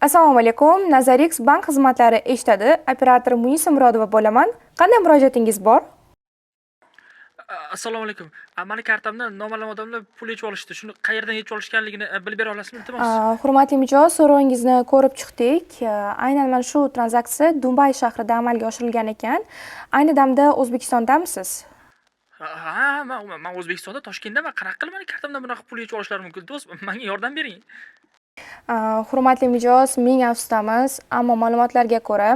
Assalomu alaykum. Nazarix bank xizmatlari eshitadi. Operator Munisa Murodova bo'laman. Qanday murojaatingiz bor? Assalomu alaykum. Mani kartamdan noma'lum odamlar pul yechib olishdi. Shuni qayerdan yechib olishganligini bilib bera olasizmi, iltimos? Hurmatli mijoz, so'rovingizni ko'rib chiqdik. Aynan mana shu tranzaksiya Dumbay shahrida amalga oshirilgan ekan. Ayni damda O'zbekistondamisiz? Ha, man O'zbekistonda, Toshkentdaman. Qanaqa qilib mani kartamdan bunaqa pul yechib olishlari mumkin? Iltimos, menga yordam bering. Hurmatli mijoz, ming afsusdamiz, ammo ma'lumotlarga ko'ra,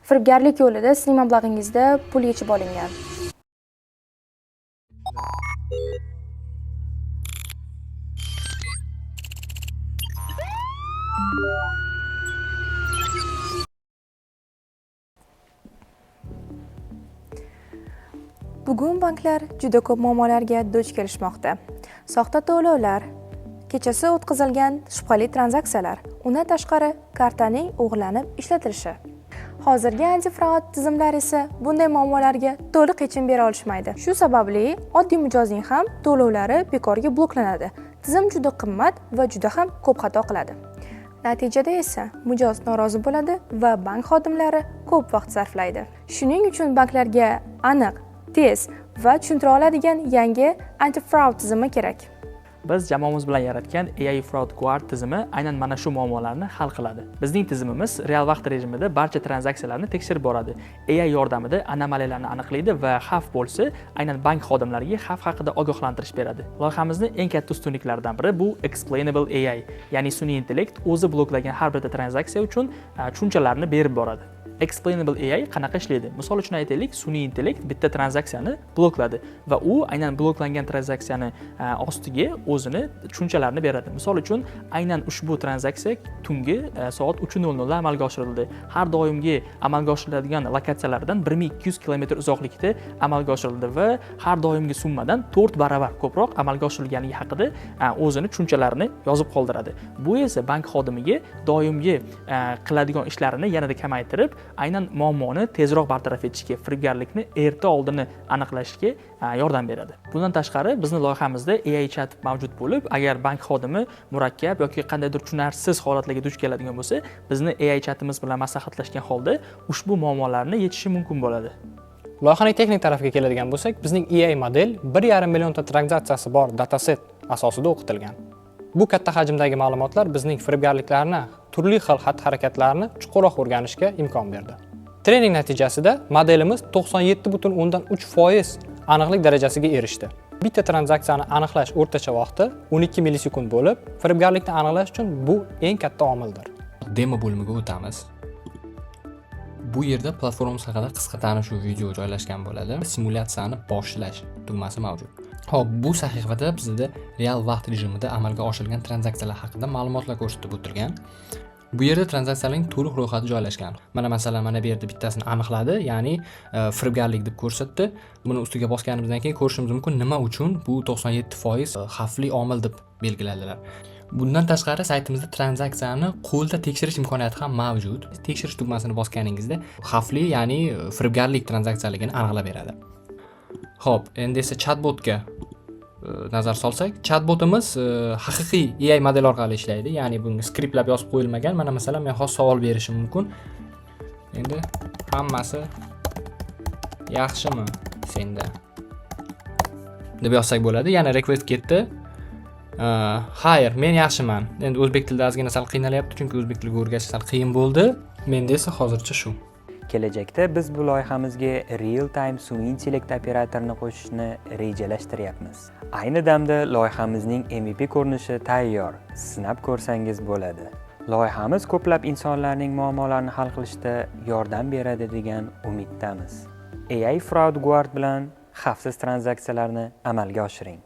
firibgarlik yo'lida sizning mablag'ingizda pul yechib olingan. Bugun banklar juda ko'p muammolarga duch kelishmoqda. Soxta to'lovlar, kechasi o'tkazilgan shubhali tranzaksiyalar, undan tashqari kartaning o'g'irlanib ishlatilishi. Hozirgi antifraud tizimlar esa bunday muammolarga to'liq yechim bera olishmaydi. Shu sababli oddiy mijozning ham to'lovlari bekorga bloklanadi. Tizim juda qimmat va juda ham ko'p xato qiladi. Natijada esa mijoz norozi bo'ladi va bank xodimlari ko'p vaqt sarflaydi. Shuning uchun banklarga aniq, tez va tushuntira oladigan yangi antifraud tizimi kerak. Biz jamoamiz bilan yaratgan AI Fraud Guard tizimi aynan mana shu muammolarni hal qiladi. Bizning tizimimiz real vaqt rejimida barcha tranzaksiyalarni tekshirib boradi. AI yordamida anomaliyalarni aniqlaydi va xavf bo'lsa, aynan bank xodimlariga xavf haqida ogohlantirish beradi. Loyihamizning eng katta ustunliklaridan biri bu Explainable AI, ya'ni sun'iy intellekt o'zi bloklagan har bitta tranzaksiya uchun tushunchalarni berib boradi. Explainable AI qanaqa ishlaydi? Misol uchun aytaylik, sun'iy intellekt bitta tranzaksiyani blokladi va u aynan bloklangan tranzaksiyani ostiga o'zini tushunchalarini beradi. Misol uchun, aynan ushbu tranzaksiya tungi soat 3:00 da amalga oshirildi. Har doimgi amalga oshiriladigan lokatsiyalardan 1200 kilometr uzoqlikda amalga oshirildi va har doimgi summadan 4 baravar ko'proq amalga oshirilganligi haqida o'zini tushunchalarini yozib qoldiradi. Bu esa bank xodimiga doimgi qiladigan ishlarini yanada kamaytirib, aynan muammoni tezroq bartaraf etishga, firibgarlikni erta oldini aniqlashga yordam beradi. Bundan tashqari, bizni loyihamizda AI chat mavjud bo'lib, agar bank xodimi murakkab yoki qandaydir tushunarsiz holatlarga duch keladigan bo'lsa, bizni AI chatimiz bilan maslahatlashgan holda ushbu muammolarni yechishi mumkin bo'ladi. Loyihaning texnik tarafiga keladigan bo'lsak, bizning AI model 1,5 millionta tranzaksiyasi bor dataset asosida o'qitilgan. Bu katta hajmdagi ma'lumotlar bizning firibgarliklarni, turli xil xatti-harakatlarni chuqurroq o'rganishga imkon berdi. Trening natijasida modelimiz 97,3% aniqlik darajasiga erishdi. Bitta tranzaksiyani aniqlash o'rtacha vaqti 12 millisekund bo'lib, firibgarlikni aniqlash uchun bu eng katta omildir. Demo bo'limiga o'tamiz. Bu yerda platformamiz haqida qisqa tanishuv video joylashgan bo'ladi. Simulyatsiyani boshlash tugmasi mavjud. Xo'p, bu sahifada bizda real vaqt rejimida amalga oshirilgan tranzaksiyalar haqida ma'lumotlar ko'rsatib o'tilgan. Bu yerda tranzaksiyalarning to'liq ro'yxati joylashgan. Mana, masalan, mana bu yerda bittasini aniqladi, ya'ni firibgarlik deb ko'rsatdi. Buni ustiga bosganimizdan keyin ko'rishimiz mumkin, nima uchun bu 97% xavfli omil deb belgiladilar. Bundan tashqari, saytimizda tranzaksiyani qo'lda tekshirish imkoniyati ham mavjud. Tekshirish tugmasini bosganingizda xavfli, ya'ni firibgarlik tranzaksiyaligini aniqlab beradi. Xo'p, endi esa chatbotga nazar solsak, chatbotimiz haqiqiy AI model orqali ishlaydi, ya'ni bunga skriptlab yozib qo'yilmagan. Mana, masalan, men hozir savol berishim mumkin. Endi hammasi yaxshimi senda deb yozsak bo'ladi. Yana request ketdi. Xayr, men yaxshiman. Endi o'zbek tilida ozgina sal qiynalyapti, chunki o'zbek tiliga o'rgatish sal qiyin bo'ldi. Menda esa hozircha shu. Kelajakda biz bu loyihamizga real time sun'iy intellekt operatorini qo'shishni rejalashtiryapmiz. Ayni damda loyihamizning MVP ko'rinishi tayyor, sinab ko'rsangiz bo'ladi. Loyihamiz ko'plab insonlarning muammolarini hal qilishda yordam beradi degan umiddamiz. AI Fraud Guard bilan xavfsiz tranzaksiyalarni amalga oshiring.